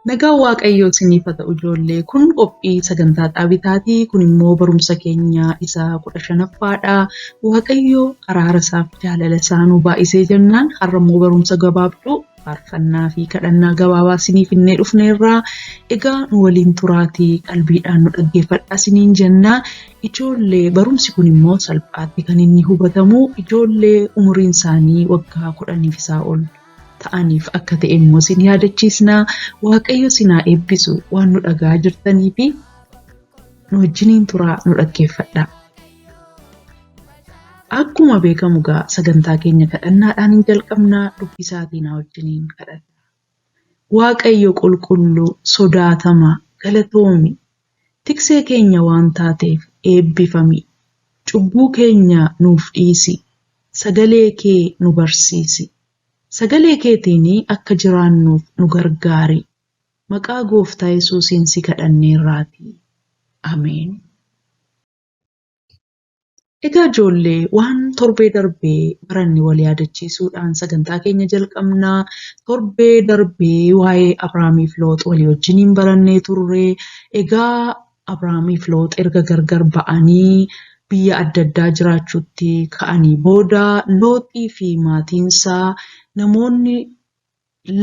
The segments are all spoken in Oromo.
Nagaan Waaqayyoo isiniif haa ta'u ijoollee. Kun qophii sagantaa xaabitaati. Kun immoo barumsa keenya isa 15ffaadha. Waaqayyo araara isaaf jaalala isaa nu baay'isee jennaan har'a immoo barumsa gabaabduu faarfannaa fi kadhannaa gabaabaa isiniif innee dhufneerra. Egaa nu waliin turaatii qalbiidhaan nu dhaggeeffadhaa isiniin jenna. Ijoollee barumsi kun immoo salphaatti kan inni hubatamu ijoollee umuriin isaanii waggaa 10f isaa ol ta'aniif akka ta'e immoo isin yaadachiisna. Waaqayyo isin haa eebbisu waan nu dhaga'aa jirtanii fi nu wajjiniin turaa nu dhaggeeffadhaa. Akkuma beekamu gaa sagantaa keenya kadhannaadhaan hin jalqabna dubbisaatii na wajjiniin kadhadha. Waaqayyo qulqulluu sodaatama galatoomi tiksee keenya waan taateef eebbifami cubbuu keenya nuuf dhiisi sagalee kee nu barsiisi. Sagalee keetiin akka jiraannuuf nu gargaari. Maqaa Gooftaa Yesuusiin si kadhanneerraatii. Ameen. Egaa ijoollee waan torbee darbee baranne wal yaadachiisuudhaan sagantaa keenya jalqabna. Torbee darbee waa'ee Abrahaamiif Loox walii wajjiniin barannee turre. Egaa Abrahaamiif Loox erga gargar ba'anii biyya adda addaa jiraachuutti ka'anii booda Looxii fi maatiinsaa namoonni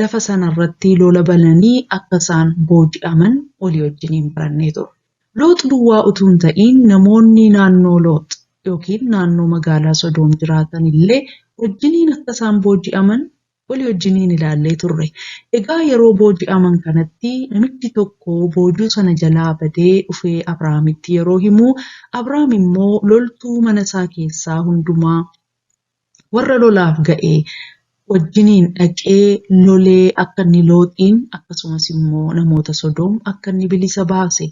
lafa sanarratti lola bananii akka isaan booji'aman walii wajjiniin barannee turre. Loox duwwaa utuu hin ta'iin namoonni naannoo Loox yookiin naannoo magaalaa Sodoom jiraatan illee wajjiniin akka isaan booji'aman walii wajjiniin ilaallee turre. Egaa yeroo booji'aman kanatti namichi tokko boojuu sana jalaa badee dhufee Abrahaamitti yeroo himu, Abrahaam immoo loltuu mana isaa keessaa hundumaa warra lolaaf ga'e wajjiniin dhaqee lolee akka inni Looxiin akkasumas immoo namoota Sodoom akka inni bilisa baase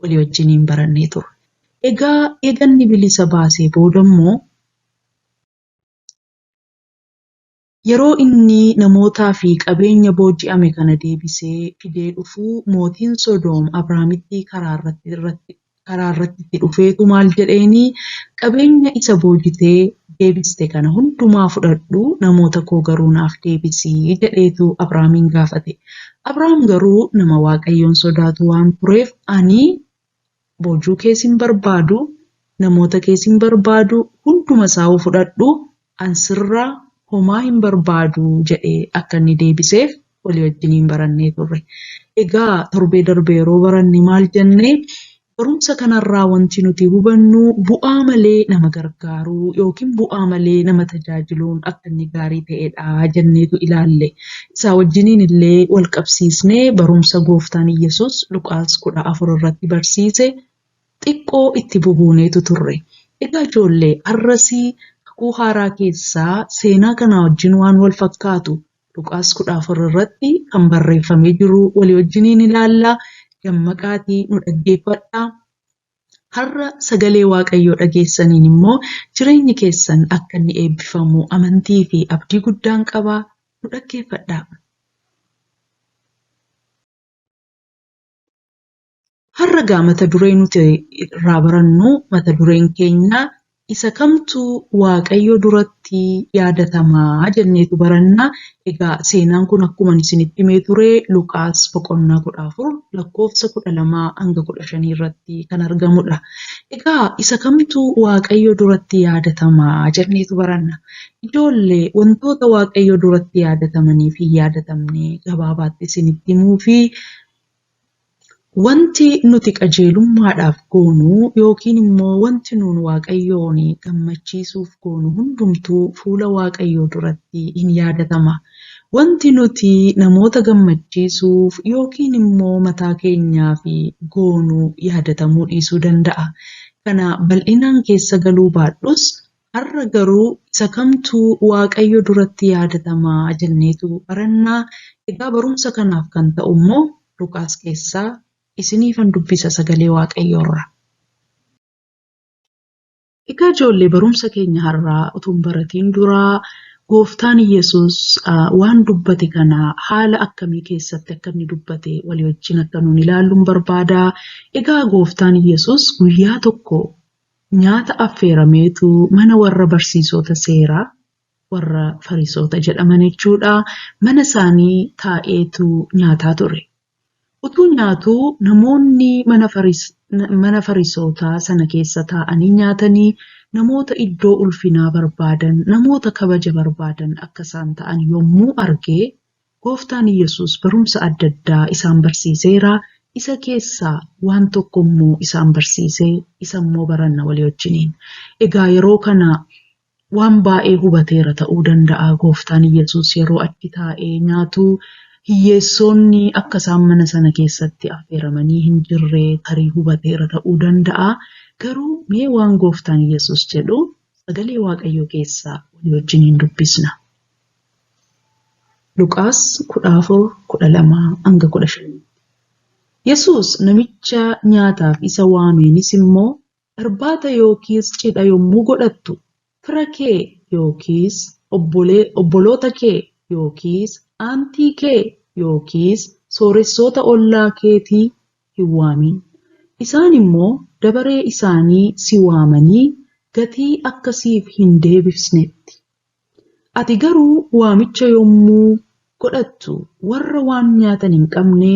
walii wajjiniin barannee turre. Egaa eega inni bilisa baasee booda immoo Yeroo inni namootaa fi qabeenya booji'ame kana deebisee fidee dhufu mootiin Sodoom Abrahaamitti karaa irratti irratti karaa irratti itti dhufeetu maal jedheeni qabeenya isa boojitee deebiste kana hundumaa fudhadhu namoota koo garuu naaf deebisi jedheetu Abrahaamiin gaafate. Abrahaam garuu nama Waaqayyoon sodaatu waan tureef ani boojuu kees hin barbaadu, namoota kees hin barbaadu, hunduma isaawuu fudhadhu, an sirraa homaa hin barbaadu jedhee akka inni deebiseef walii wajjiniin barannee turre. Egaa torbee darbe yeroo baranne maal jenne? Barumsa kanarraa wanti nuti hubannu bu'aa malee nama gargaaruu yookiin bu'aa malee nama tajaajiluun akka inni gaarii ta'edha jenneetu ilaalle. Isaa wajjiniin illee wal qabsiisnee barumsa Gooftaan Iyyasuus Luqaas 14 irratti barsiise xiqqoo itti bubuuneetu turre. Egaa ijoollee har'as Kakuu Haaraa keessaa seenaa kanaa wajjin waan wal fakkaatu Luqaas 14 irratti kan barreeffamee jiru walii wajjiniin ilaalla. Dammaqaatii nu dhaggeeffadhaa. Har'a sagalee Waaqayyoo dhageessaniin immoo jireenyi keessan akka inni eebbifamu amantii fi abdii guddaan qaba. Nu dhaggeeffadhaa. Har'a gaa mata duree nuti irraa barannu mata dureen keenya isa kamtu Waaqayyo duratti yaadatama jenneetu baranna. Egaa seenaan kun akkuma isinitti himee ture Luqaas boqonnaa 14 lakkoofsa 12 hanga 15 irratti kan argamudha. Egaa isa kamtu Waaqayyo duratti yaadatama jenneetu baranna. Ijoollee wantoota Waaqayyo duratti yaadatamanii fi hin yaadatamne gabaabaatti isinitti himuu fi Wanti nuti qajeelummaadhaaf goonu yookiin immoo wanti nuun Waaqayyoon gammachiisuuf goonu hundumtuu fuula Waaqayyoo duratti in yaadatama. Wanti nuti namoota gammachiisuuf yookiin immoo mataa keenyaaf goonu yaadatamuu dhiisuu danda'a. Kana bal'inaan keessa galuu baadhus, har'a garuu isa kamtu Waaqayyo duratti yaadatama jenneetu baranna. Egaa barumsa kanaaf kan ta'u immoo Luqaas keessaa isiniifan dubbisa sagalee Waaqayyoo irraa. Egaa ijoollee barumsa keenya har'aa utuu hin baratiin dura Gooftaan Yesuus waan dubbate kana haala akkamii keessatti akka inni dubbate walii wajjin akka nuun ilaalluun barbaada. Egaa Gooftaan Yesuus guyyaa tokko nyaata affeerameetu mana warra barsiisota seeraa warra Fariisota jedhaman jechuudha. Mana isaanii taa'eetu nyaataa ture. Utuu nyaatuu namoonni mana Farisootaa sana keessa taa'anii nyaatanii namoota iddoo ulfinaa barbaadan, namoota kabaja barbaadan akka isaan ta'an yommuu arge Gooftaan Iyyasuus barumsa adda addaa isaan barsiiseera. Isa keessaa waan tokko immoo isaan barsiise, isa immoo baranna walii wajjiniin. Egaa yeroo kana waan baay'ee hubateera ta'uu danda'a Gooftaan Iyyasuus yeroo achi taa'ee nyaatu hiyyeessoonni akka isaan mana sana keessatti affeeramanii hin jirre tarii hubateera ta'uu danda'a. Garuu mee waan Gooftaan Iyyasuus jedhu sagalee Waaqayyoo keessaa walii wajjiniin dubbisna. Luqaas 14, 12-15. Yesuus namicha nyaataaf isa waameenis immoo, Irbaata yookiis cidha yommuu godhattu, fira kee yookiis obboloota kee yookiis aantii kee yookiis sooressoota ollaa keetii hin waamin. Isaan immoo dabaree isaanii si waamanii gatii akka siif hin deebifnetti. Ati garuu waamicha yommuu godhattu warra waan nyaatan hin qabne,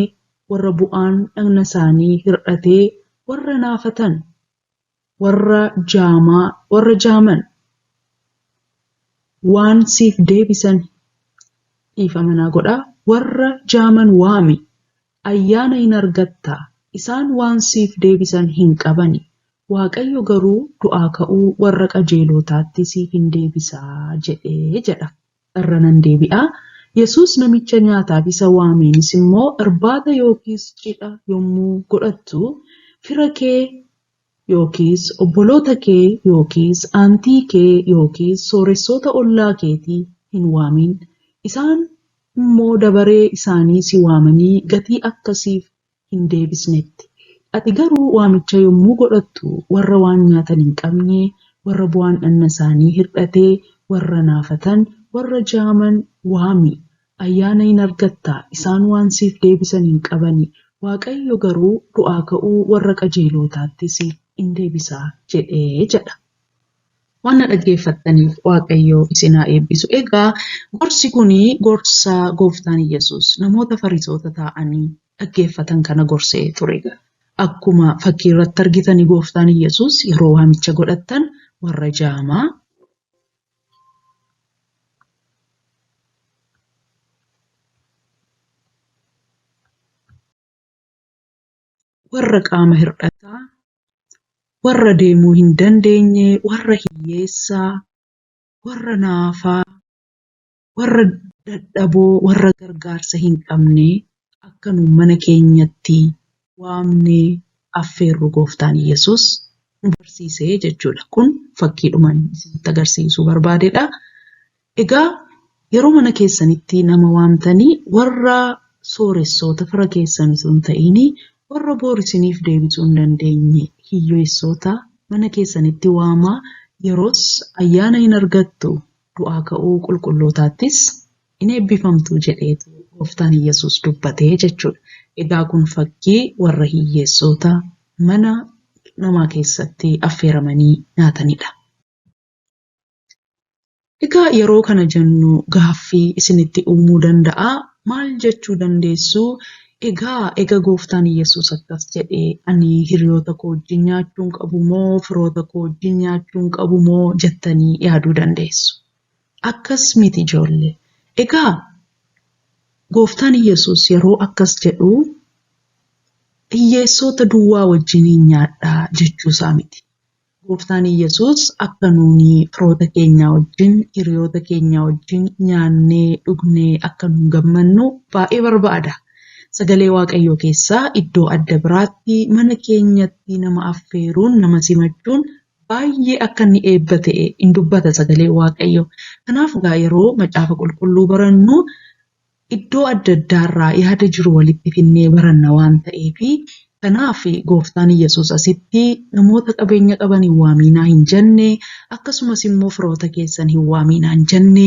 warra bu'aan dhagna isaanii hir'ate, warra naafatan, warra jaaman waan siif deebisan dhiifama naa godhaa, warra jaaman waami, ayyaana hin argattaa, isaan waan siif deebisan hin qabani. Waaqayyo garuu du'aa ka'uu warra qajeelotaatti siif hin deebisaa jedhee jedha. Irra nan deebi'a. Yesuus namicha nyaataaf isa waameenis immoo irbaata yookiis cidha yommuu godhattu fira kee yookiis obboloota kee yookiis aantii kee yookiis sooressoota ollaa keetii hin waamin. Isaan immoo dabaree isaanii si waamanii gatii akka siif hin deebisnetti. Ati garuu waamicha yommuu godhattu warra waan nyaatan hin qabne, warra bu'aan dhagna isaanii hir'ate, warra naafatan, warra jaaman waami. Ayyaana hin argattaa, isaan waan siif deebisan hin qabani. Waaqayyo garuu du'aa ka'uu warra qajeelootaatti siif in deebisa jedhee jedha. Waan na dhaggeeffattaniif Waaqayyo isin haa eebbisu. Egaa gorsi kun gorsa Gooftaan Iyyasuus namoota Fariisota taa'anii dhaggeeffatan kana gorsee ture. Akkuma fakkii irratti argitanii Gooftaan Iyyasuus yeroo waamicha godhattan warra jaamaa, warra qaama hir'ataa, warra deemuu hin dandeenye, warra hiyyeessaa, warra naafaa, warra dadhaboo, warra gargaarsa hin qabne akka nu mana keenyatti waamnee affeerru Gooftaan Iyyasuus nu barsiise jechuudha. Kun fakkiidhumaan isinitti agarsiisuu barbaadedha. Egaa yeroo mana keessanitti nama waamtanii warra sooressoota fira keessan osoo hin ta'in warra boor isiniif deebisuu hin dandeenye hiyyeessoota mana keessanitti waamaa yeroos ayyaana hin argattu du'aa ka'uu qulqullootaattis in eebbifamtu jedheetu Gooftaan Iyyasuus dubbatee jechuudha. Egaa kun fakkii warra hiyyeessoota mana namaa keessatti affeeramanii nyaatanidha. Egaa yeroo kana jennu gaaffii isinitti uumuu danda'a. Maal jechuu dandeessu? Egaa ega Gooftaan Iyyasuus akkas jedhee ani hiriyoota koo wajjin nyaachuu hin qabu moo firoota koo wajjin nyaachuu hin qabu moo jettanii yaaduu dandeessu. Akkas miti ijoollee. Egaa Gooftaan Iyyasuus yeroo akkas jedhu hiyyeessoota duwwaa wajjiniin nyaadhaa jechuusaa miti. Gooftaan Iyyasuus akka nuuni firoota keenyaa wajjin, hiriyoota keenyaa wajjin nyaannee, dhugnee akka nuun gammannu baay'ee barbaada. Sagalee Waaqayyoo keessaa iddoo adda biraatti mana keenyatti nama affeeruun, nama simachuun baay'ee akka inni eebba ta'e in dubbata sagalee Waaqayyoo. Kanaaf egaa yeroo macaafa qulqulluu barannu iddoo adda addaarraa yaada jiru walitti finnee baranna waan ta'eef kanaaf Gooftaan Iyyasuus asitti namoota qabeenya qaban hin waamiinaa hin jenne, akkasumas immoo firoota keessan hin waamiinaa hin jenne,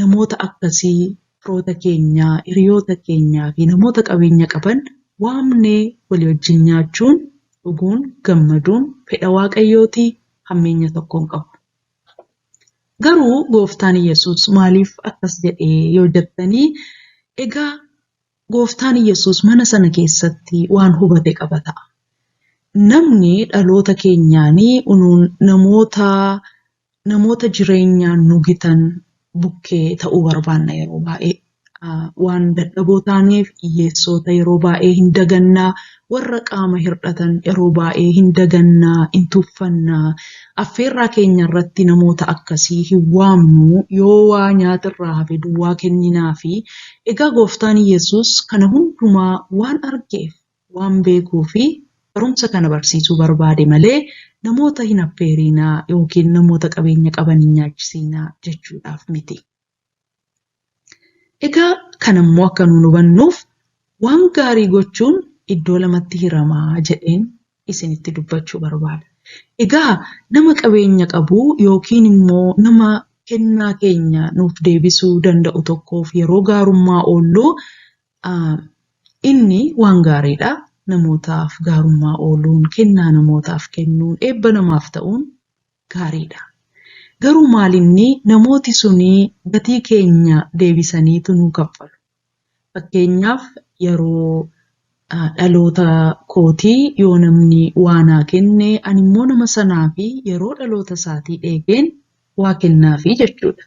namoota akkasii firoota keenyaa, hiriyoota keenyaa fi namoota qabeenya qaban waamnee walii wajjin nyaachuun, dhuguun, gammaduun fedha Waaqayyooti, hammeenya tokko hin qabu. Garuu Gooftaan Iyyasuus maaliif akkas jedhee yoo jettanii, egaa Gooftaan Yesuus mana sana keessatti waan hubate qaba ta'a. Namni dhaloota keenyaanii namoota jireenyaan nu gitan bukkee ta'uu barbaanna yeroo baay'ee. Waan dadhaboo taaneef hiyyeessota yeroo baay'ee hin dagannaa, warra qaama hir'atan yeroo baay'ee hin dagannaa, hin tuffannaa. Affeerraa keenya irratti namoota akkasii hin waamnu, yoo waa nyaatirraa hafe duwwaa kenninaafi. Egaa Gooftaan Yesuus kana hundumaa waan argeef, waan beekuu fi barumsa kana barsiisuu barbaade malee namoota hin affeerinaa yookiin namoota qabeenya qaban hin nyaachisiinaa jechuudhaaf miti. Egaa kanammoo akka nuun hubannuuf waan gaarii gochuun iddoo lamatti hiramaa jedheen isinitti dubbachuu barbaada. Egaa nama qabeenya qabu yookiin immoo nama kennaa keenya nuuf deebisuu danda'u tokkoof yeroo gaarummaa oollu inni waan gaariidha. Namootaaf gaarummaa ooluun, kennaa namootaaf kennuun, eebba namaaf ta'uun gaariidha. Garuu maalinni namooti suni gatii keenya deebisaniitu nuu kaffalu. Fakkeenyaaf yeroo dhaloota kootii yoo namni waa naa kenne ani immoo nama sanaa fi yeroo dhaloota isaatii eegeen waa kennaafi jechuudha.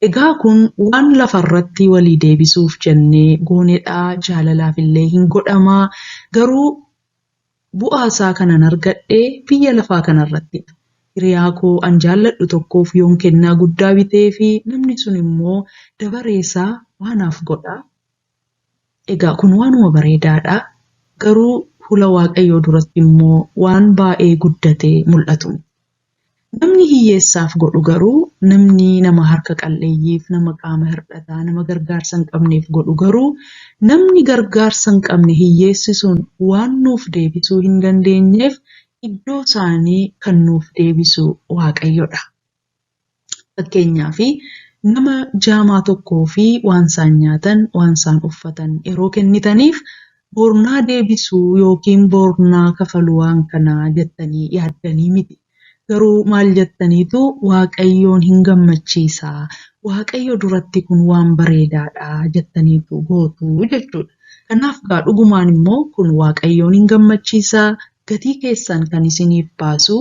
Egaa kun waan lafarratti walii deebisuuf jennee goonedha. Jaalalaaf illee hin godhamaa. Garuu bu'aa isaa kanan argadhe biyya lafaa kanarrattidha. Hiriyaa koo an jaalladhu tokkoof yoon kennaa guddaa bitee fi namni sun immoo dabaree isaa waanaaf godha. Egaa kun waanuma bareedaadha. Garuu fuula Waaqayyoo duratti immoo waan baay'ee guddatee mul'atu. Namni hiyyeessaaf godhu garuu, namni nama harka qalleeyyiif, nama qaama hir'ataa, nama gargaarsa hin qabneef godhu garuu, namni gargaarsa hin qabne hiyyeessi sun waan nuuf deebisuu hin dandeenyeef iddoo isaanii kan nuuf deebisu Waaqayyodha. Fakkeenyaaf nama jaamaa tokkoo fi waan isaan nyaatan, waan isaan uffatan yeroo kennitaniif bornaa deebisuu yookiin bornaa kafaluu waan kanaa jettanii yaaddanii miti. Garuu maal jettaniitu Waaqayyoon hin gammachiisaa, Waaqayyo duratti kun waan bareedaadha jettaniitu gootu jechuudha. Kanaaf gaa dhugumaan immoo kun Waaqayyoon hin gammachiisaa, gatii keessan kan isiniif baasu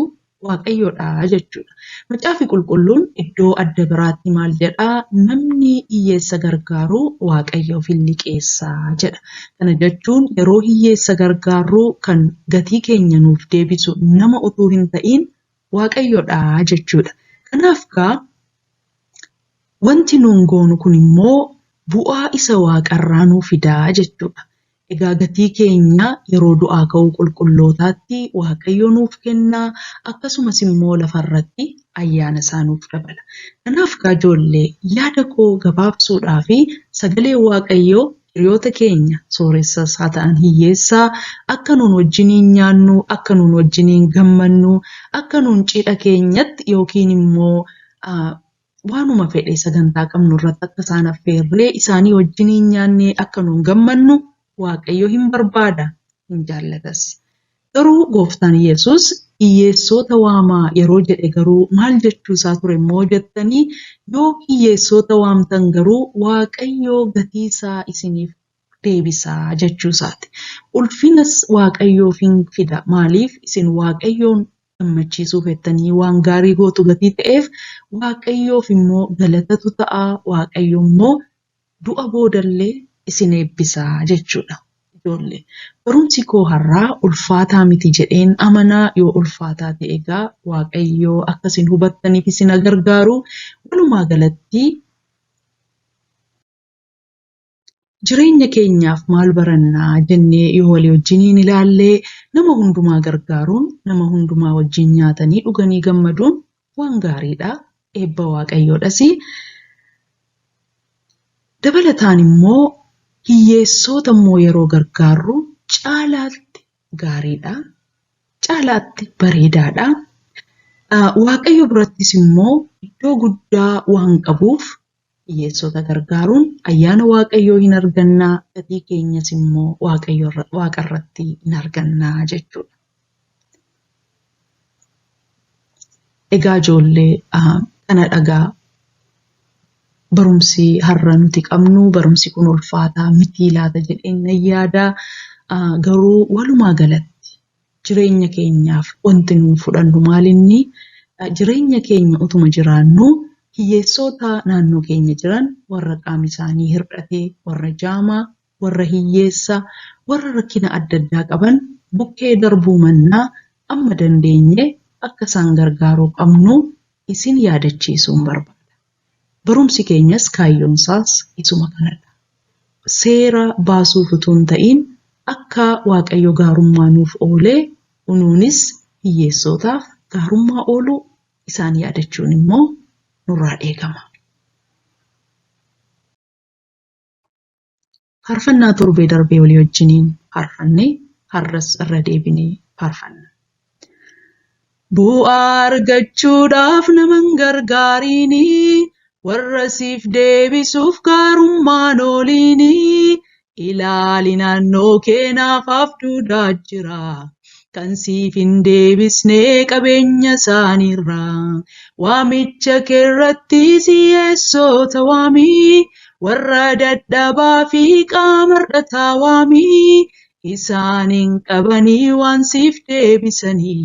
Waaqayyodha jechuudha. Macaafi Qulqulluun iddoo adda biraatti maal jedhaa? Namni hiyyeessa gargaaru Waaqayyoof hin liqeessaa jedha. Kana jechuun yeroo hiyyeessa gargaarru kan gatii keenya nuuf deebisu nama utuu hin ta'iin Waaqayyodha jechuudha. Kanaaf gaa wanti nuun goonu kun immoo bu'aa isa waaqarraa nuu fidaa jechuudha. Egaa gatii keenya yeroo du'aa ka'uu qulqullootaatti Waaqayyo nuuf kenna, akkasumas immoo lafarratti ayyaana isaa nuuf dabala. Kanaaf gaa ijoollee yaada koo gabaabsuudhaa fi sagalee Waaqayyoo hiriyoota keenya sooressas haa ta'an hiyyeessaa akka nuun wajjiniin nyaannu, akka nuun wajjiniin gammannu, akka nuun cidha keenyatti yookiin immoo waanuma fedhe sagantaa qabnu irratti akka isaan affeerree isaanii wajjiniin nyaannee akka nuun gammannu Waaqayyo hin barbaada, hin jaallatas. Garuu Gooftaan Yesuus hiyyeessoota waamaa yeroo jedhe garuu maal jechuu isaa ture immoo jettanii, yoo hiyyeessoota waamtan garuu Waaqayyo gatii isaa isiniif deebisa jechuu isaati. Ulfinas Waaqayyoof hin fida. Maaliif isin Waaqayyoon gammachiisuuf jettanii waan gaarii gootu gatii ta'eef Waaqayyoof immoo galatatu ta'a. Waaqayyo immoo du'a boodallee isin eebbisa jechuudha. Ijoollee, barumsi koo har'aa ulfaataa miti jedheen amanaa. Yoo ulfaataa ta'e egaa Waaqayyo akka isin hubattaniif isin haa gargaaru. Walumaa galatti jireenya keenyaaf maal barannaa jennee yoo walii wajjiniin ilaallee, nama hundumaa gargaaruun, nama hundumaa wajjin nyaatanii dhuganii gammaduun waan gaariidha. Eebba Waaqayyoodhas. Dabalataan immoo hiyyeessoota immoo yeroo gargaarru caalaatti gaariidha. Caalaatti bareedaadha. Waaqayyo birattis immoo iddoo guddaa waan qabuuf hiyyeessota gargaaruun ayyaana Waaqayyoo hin argannaa, gatii keenyas immoo Waaqa irratti hin argannaa jechuudha. Egaa ijoollee kana dhagaa. Barumsi har'a nuti qabnu barumsi kun ulfaataa mitii laata jedheen nan yaada. Garuu walumaa galatti jireenya keenyaaf wanti nuyi fudhannu maalinni jireenya keenya utuma jiraannu hiyyeessota naannoo keenya jiran warra qaamni isaanii hir'ate, warra jaamaa, warra hiyyeessa, warra rakkina adda addaa qaban bukkee darbuu mannaa amma dandeenye akka isaan gargaaruu qabnu isin yaadachiisuun barbaada. Barumsi keenyas kaayyoon isaas isuma kanadha. Seera baasuuf utuu hin ta'in akka Waaqayyo gaarummaa nuuf oolee unuunis hiyyeessotaaf gaarummaa ooluu isaan yaadachuun immoo nurraa eegama. Faarfannaa torbee darbee walii wajjiniin faarfannee har'as irra deebinee faarfanna. Bu'aa argachuudhaaf nama hin gargaariini, warra siif deebisuuf gaarummaan ooliini. Ilaali naannoo kee naafaaf duudaa jira, kan siif hin deebisne qabeenya isaaniirraa. Waamicha kee irratti hiyyeessota waami, warra dadhabaa fi qaama hir'ataa waami. Isaan hin qabanii waan siif deebisanii,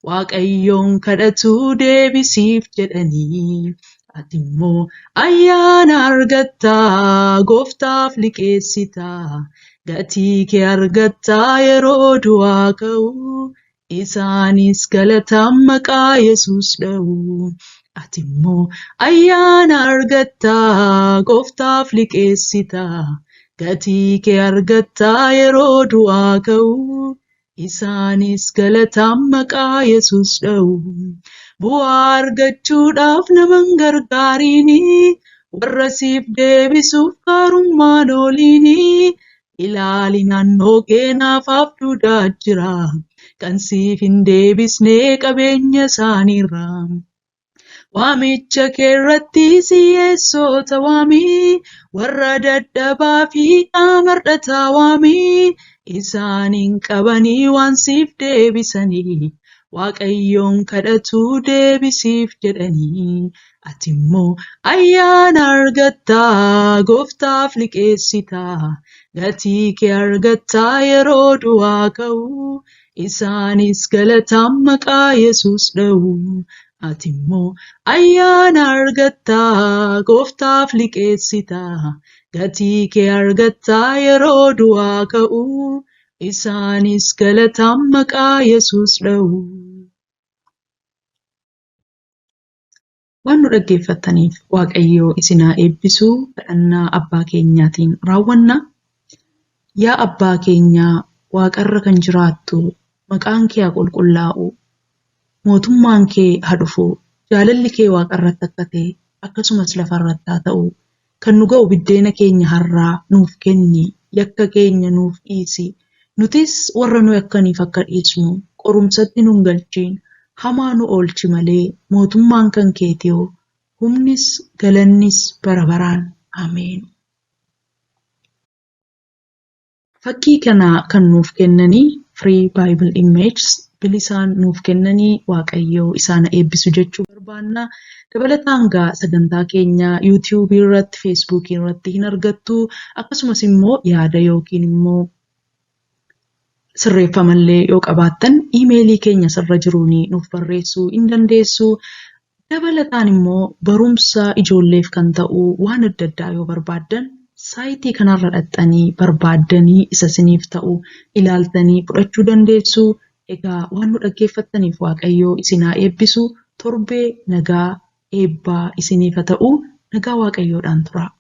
Waaqayyoon kadhatu deebisiif jedhanii. Ati immoo ayyaana argattaa, gooftaaf liqeessitaa, gatii kee argattaa yeroo du'aa ka'u. Isaanis galataan maqaa Yesuus dha'u. Ati immoo ayyaana argattaa, gooftaaf liqeessitaa, gatii kee argattaa yeroo du'aa ka'u. Isaanis galataan maqaa Yesuus dha'u. Bu'aa argachuudhaaf nama hin gargaariini, warra siif deebisuuf gaarummaan ooliini. Ilaali naannoo kee naafaaf duudaa jira, kan siif hin deebisne qabeenya isaaniirraa. Waamicha kee irratti hiyyeessota waami, warra dadhabaa fi qaama hir'ataa waami. Isaan hin qabanii waan siif deebisanii, Waaqayyoon kadhatu deebisiif jedhanii. Ati immoo ayyaana argattaa, gooftaaf liqeessitaa, gatii kee argattaa yeroo du'aa ka'u. Isaanis galataan maqaa Yesuus dha'u. Ati immoo ayyaana argattaa, gooftaaf liqeessitaa, gatii kee argattaa yeroo du'aa ka'u. Isaanis galataan maqaa Yesuus dha'u. Waan nu dhaggeeffattaniif Waaqayyo isin haa eebbisu. Kadhannaa abbaa keenyaatiin raawwanna. Yaa abbaa keenyaa waaqarra kan jiraattu, maqaan kee haa qulqullaa'u, mootummaan kee haa dhufu, jaalalli kee waaqarratti akka ta'e akkasumas lafarratti haa ta'u. Kan nu ga'u biddeena keenya har'aa nuuf kenni, yakka keenya nuuf dhiisi. Nutis warra nu yakkaniif akka dhiisnu, qorumsatti nu hin galchiin, hamaa nu oolchi malee mootummaan kan keetiyoo, humnis galannis bara baraan. Ameen. Fakkii kana kan nuuf kennanii Free Bible Images bilisaan nuuf kennanii Waaqayyoo isaan haa eebbisu jechuu barbaanna. Dabalataan gaa sagantaa keenya YouTube irratti, Facebook irratti hin argattu. Akkasumas immoo yaada yookiin immoo sirreeffamallee yoo qabaattan iimeelii keenya sirra jiruun nuuf barreessuu hin dandeessu. Dabalataan immoo barumsa ijoolleef kan ta'u waan adda addaa yoo barbaaddan saayitii kanarra dhaqxanii barbaaddanii isa isiniif ta'u ilaaltanii fudhachuu dandeessu. Egaa waan nu dhaggeeffattaniif Waaqayyoo isin haa eebbisu. Torbee nagaa eebbaa isiniif haa ta'u. Nagaa Waaqayyoodhaan turaa.